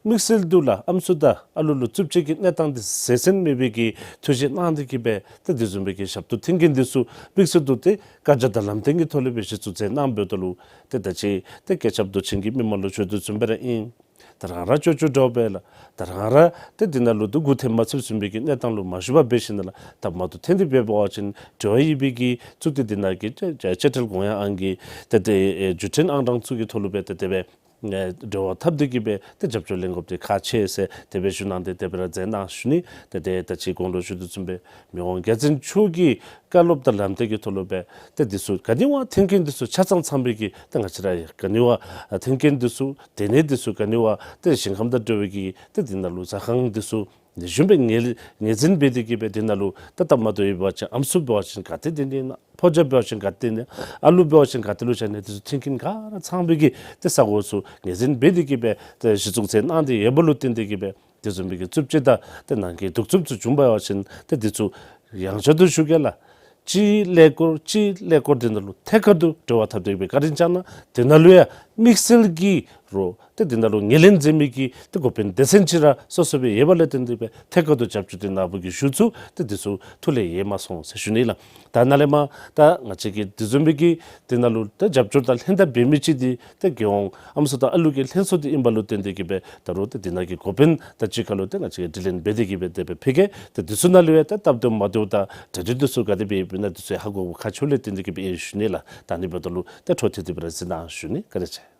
དམིགས་བསལ་དུ་ལགས་ཨམ་སྲུ་དང་ཨ་ལུ་ལུ་རྩུབ་སྤྱོད་ཀྱི་གནས་སྟངས་འདི་བཟོད་བསྲན་མེད་པའི་གི་ཐུགས་བཞེད་གནང་སྟེ་གིས་སྦེ་ཏེ་དེ་བཟུམ་མའི་གི་ཞབས་ཏོག་མཐུན་རྐྱེན་འདི་ཚུ་དམིགས་བསལ་དུ་ཏེ་བཀའ་རྒྱ་དང་ལམ་སྟོན་གྱི་ཐོག་ལས་སྦེ་གཞི་བཙུགས་མཛད་གནངམ་འབདཝ་ད་ལུ་ཏེ་ད་ཅི་ཏེ་རྒྱལ་ཁབ་མདོ་ཆེན་གྱི་མི་མང་ལུ་ཞུ་དོ་བཟུམ་སྦེ་ར་ཨིན། ད་རང་ར་ཅོག་ཅོག་འདྲཝ་སྦེ་ལགས། ད་རང་ར་ཏེ་འདི་ནང་ལུ་ཏེ་འགོ་ཐོན་མ་ཚུགསཔ་བཟུམ་སྦེ་གི་གནས་སྟངས་ལུ་མ་ཞུགས་པར་འབད་ཞིནམ་ལས་ད་མ་ཏོག་ཐོན་ཏེ་འབད་བ་ཅིན་འབྲེལ་བ་ཡོད་པའི་གི་གཙུག་སྡེ་འདི་ནང་གི་དཔྱ་དཔྱ་ཁྲལ་དགོངས་ཡངས་ཨང་གི་ཏེ་ཏེ་ཨེ་བརྒྱུད་འཕྲིན་ཨང་གྲངས་ཚུ་གི་ཐོག་ལུ་སྦེ་ཏེ་དེ་སྦེ་ ཨེ་འབྲེལ་བ་འཐབ་སྟེ་གི་སྦེ་ཏེ་རྒྱབ་སྐྱོར་ལེན་དགོཔ་འདི་ཁག་ཆེ་ཟེར་དེ་སྦེ་ཞུ་གནང་སྟེ་དེ་སྦེ་ར་མཛད་གནང་ཞུ་ནི། ཏེ་ཏེ་ད་ཅི་གོང་ལུ་ཞུ་དོ་བཟུམ་སྦེ་མི་དབང་རྒྱལ་བཙུན་མཆོག་གི་བཀའ་སློབ་དང་ལམ་སྟོན་གྱི་ཐོག་ལུ་སྦེ་ཏེ་འདི་ཚུ་ག་ནི་བ་མཐུན་རྐྱེན་འདི་ཚུ་ཆ་ཚང་ཚང་པའི་གི་ཏེ་ང་བཅས་ར་ག་ནི་བ་མཐུན་རྐྱེན་འདི་ཚུ་སྡོད་གནས་འདི་ཚུ་ག་ནི་བ་ཏེ་ཞིང་ཁམས་དང་འབྲེལ་བའི་གི་ཏེ་འདི་ནང་ལུ་ཟ་ཁང་འདི་ཚུ་ལེགས་ཤོམ་སྦེ་ངོས་ངོས་འཛིན་འབད་དེ་གི་སྦེ་འདི་ནང་ལུ་ད་སྟབས་མ་བདེཝ་འབད་བ་ཅིན་ཨམ་སྲུ་འབད་བ་ཅིན་ག་ཏེ་སྡོད་ནི་ཨིན་ན། ཕོ་རྒྱས་འབད་བ་ཅིན་ག་ཏེ་ནི་ཨ་ལུ་འབད་བ་ཅིན་ག་ཏེ་ལུ་བཞག་ནི་འདི་ཚུ་མཐུན་རྐྱེན་ག་ར་ཚང་པའི་གི་ཏེ་ས་གོ་ཚུ་ངོས་འཛིན་འབད་དེ་གི་སྦེ་ཏེ་གཞི་བཙུགས་མཛད་གནང་སྟེ་ཡོདཔ་ལུ་བརྟེན་ཏེ་གི་སྦེ་དེ་བཟུམ་མའི་གི་རྩུབ་སྤྱོད་དང་ཏེ་ནང་གི་གདུག་རྩུབ་ཚུ་བྱུང་འབད་བ་ཅིན་ཏེ་འདི་ཚུ་ཡང་བསྐྱར་དུ་ཞུ་གེ་ལགས། གཅིག་ཀླད་ཀོར་གཅིག་ཀླད་ཀོར་འདི་ནང་ལུ་ཐད་ཀར་དུ་འབྲེལ་བ་འཐབ་སྟེ་གི་སྦེ་བཀའ་དྲིན་བསྐྱང་གནང་། དེ་ནང་ལུ་ཡང་དམིགས་བསལ་གྱི་རོགས་ཏེ་འདི་ནང་ལུ་ངོས་ལེན་མཛད་མི་གི་ཏེ་འགོ་དཔོན་སྡེ་ཚན་ཅིག་ར་སོ་སོ་སྦེ་ཡོདཔ་ལས་བརྟེན་ཏེ་སྦེ་ཐད་ཀར་དུ་རྒྱབ་སྐྱོར་འདི་གནང་བའི་གི་ཞུ་ཚུལ་ཏེ་འདི་ཚུ་ཐུགས་ལས་ཡལ་མ་སོང་ཟེར་ཞུ་ནི་ལགས། ད་ནཱ་ལས་མར་ད་ང་བཅས་ཀྱི་དེ་བཟུམ་མའི་གི་འདི་ནང་ལུ་ད་རྒྱབ་སྐྱོར་དང་ལྷན་ཐབས་འབད་མི་ཅིག་འདི་ཏེ་རྒྱལ་ཡོངས་ཨམ་སྲུ་དང་ཨ་ལུ་གི་ལྷན་ཚོགས་འདི་ཨིནམ་ལུ་བརྟེན་ཏེ་གི་སྦེ་ད་རུང་ཏེ་འདི་ནང་གི་འགོ་དཔོན་དང་གཅིག་ཁར་ལུ་ཏེ་ང་བཅས་ཀྱིས་དྲི་ལན་འབད་དེ་གི་སྦེ་དེ་སྦེ་ཕུལ་གེ། ཏེ་འདི་ཚུ་ནང་ལུ་ཡང་ཏེ་སྟབས་བདེཝ་མ་བདེཝ་དང་གྲ་སྒྲིག་འདི་ཚུ་ག་དེ་སྦེ་ཡོདཔ་ཨིན་ན་འདི་ཚུ་ཡང་ཧ་གོ་ཁག་ཆེཝ་ལས་བརྟེན་ཏེ་གི་སྦེ་ཨིན་ཞུ་ནི་ལགས། ད་ཨ་ནི་འབདཝ་ད་ལུ་ཏེ་འཕྲོ་མཐུད་དེ་སྦེ་ར་གཟིགས་གནང་ཞུ་ནི། བཀའ་དྲིན་ཆེ།